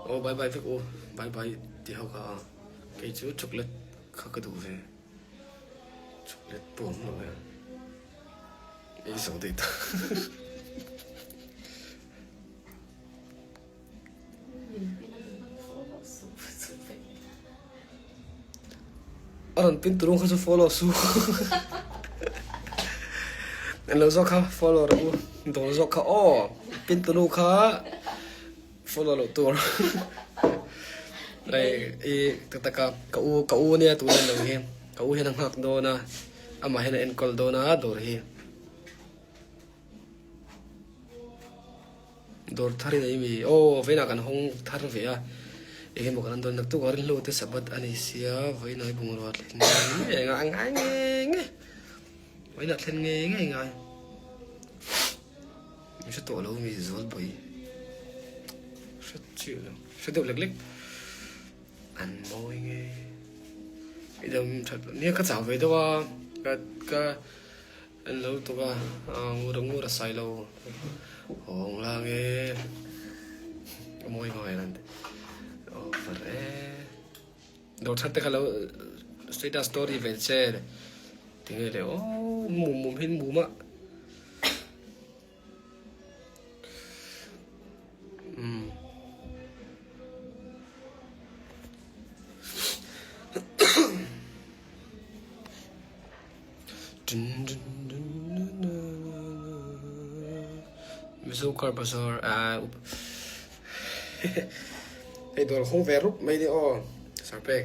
Aw bye bye vek u, bye bye ti ho kha a, kei chu chocolate kha ka duh ve, chocolate pawh awm lo e, ei zo daih ta. A rawn pin turung kha chu follow su. En lo zawk kha follow rawh u. Dawr zawk kha aw. Pin tunu kha follow loh tur. Hei i tak tak a ka u ka u nia tuna en lo hi. Ka u hian a nghak dawn a amah hian a enkawl dawn a dawr hi. Dawr thar in a imi aw vawiinah kan hawng thar ve a eng emaw kan an dawn naktuk a rinhlo te sabbath a ni sia vawiinah i bungrua thlen ngei ngei a ngai ngei ngei vawiinah thlen ngei ngei ngai min hre tawh lo mi zual bawi hre chiah lo hre deuh lek lek an mawi ngei i dam that nia ka chau ve deuh a ka ka. En lo tuk a, ngur a ngur a sai lo hawng lang e a mawi hmang an ti over e dawr that te kha lo status story ve che tinge le aw mum mum hin mum a um Mizo car bazar ah hei dawr hawng ve rup mai ni aw sarpek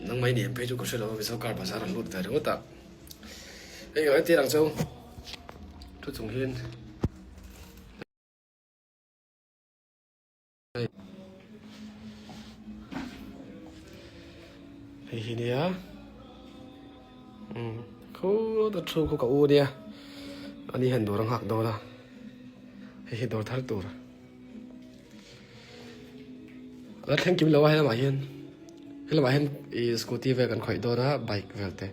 nang mai ni em phei chu ka hre lo a Mizo car bazar an lut ve ringawt a hei ka entir ang cheu thu chung hian. Hei hi nia umm khuta thu khu ka u nia ani hian dawr a nghak dawn a hei hi dawr thar tur a la thleng kim lo a helamah hian helamah hian ih scooty vel kan khawih dawn a bike vel te.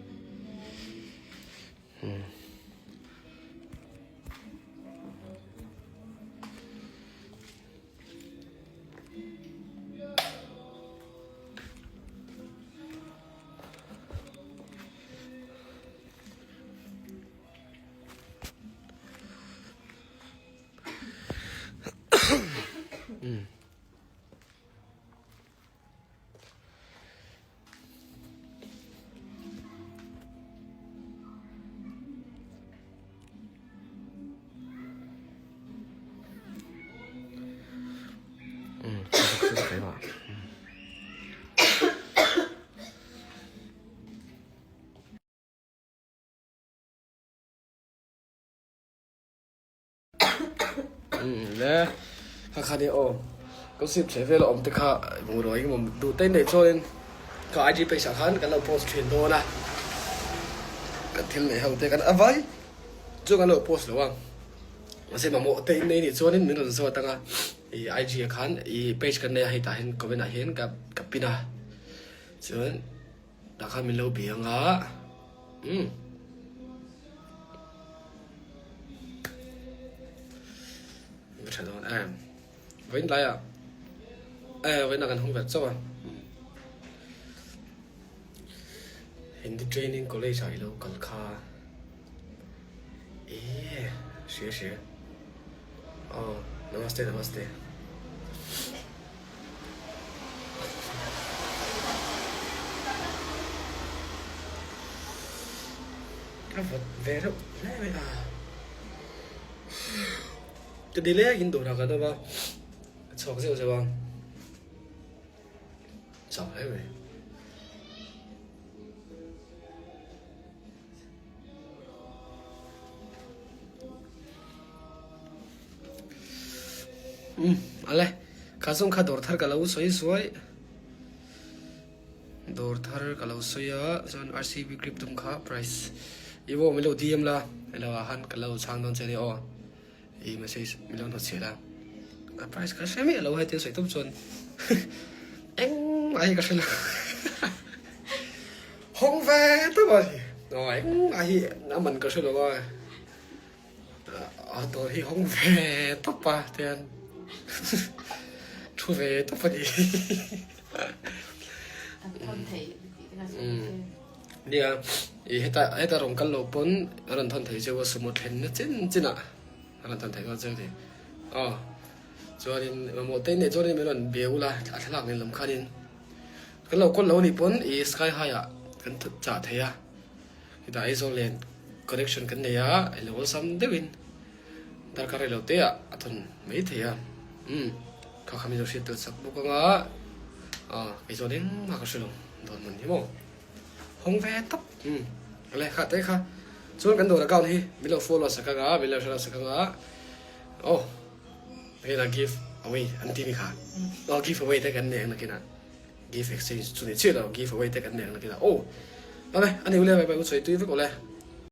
Le kha kha nia aw ka sip chhe vel a awm te kha hmuh ruai emaw duh te nei chuanin ka IG page ah khan kan lo post thin dawn a kan thil neih ho te kan a vai chu kan lo post lo a mahse mamawh te in nei nih chuanin min rawn zawt ang a ih IG ah khan ih page kan nei a hei tah hian comment ah hian ka ka pin a chuan tah khan min lo bia ang a umm. Tha dawn em. Vawiin tlaiah eh vawiin ah kan hung vet chauh a. Hindi training college ah i lo kal kha eh hria hria aw namaste namaste. A vawt ve reuh hle mai a. Ka ti lek in dawrah kan awm a, ka chhuak zeuh zeuh a, chau hle mai. Umm ale kha zawng kha dawr thar ka lo sawi suai dawr thar ka lo sawi a chuan RCB grip tum kha price i aw min lo DM la elo ah khan ka lo chhang dawn che nia aw i message min lo hnawt chhiah la a price ka hre miah lo heti sawi tum chuan engmah hi ka hre lo hawng ve tawp a ni aw engmah hi a man ka hre lo a. A dawr hi hawng ve tawp a tian. Thu ve tawp a ni. An thawn thei tih te kha sawi che. Nia, i heta heta rawn kal lo pawn a rawn thawn thei cheu a, sumo thlenna chin chinah a rawn thawn thei dawn cheu ni. Aw, chuanin mamawh te inneih chuanin min rawn bia ula a thlalak nen lam khanin kan lo kawl lo anih pawn i sky high ah kan chah thei a, hetah Aizawl nen connection kan nei a, ilo awlsam deuhin. Darkar rei lo te ah a thawn mai thei a, umm kha kha min lo hriat tel sak bawk anga ah kei chuan engmah ka hre lo dawn hman hi maw hawng ve tawp umm ale kha te kha chuan kan dawr account hi min lo follow sak anga min lo hre sak anga aw hei la give away an ti mi kha aw give away te kan nei ang nakinah give exchange chu ni chiah lo give away te kan nei ang nakinah aw ale ani ule bai bai u sawi tui vek awle.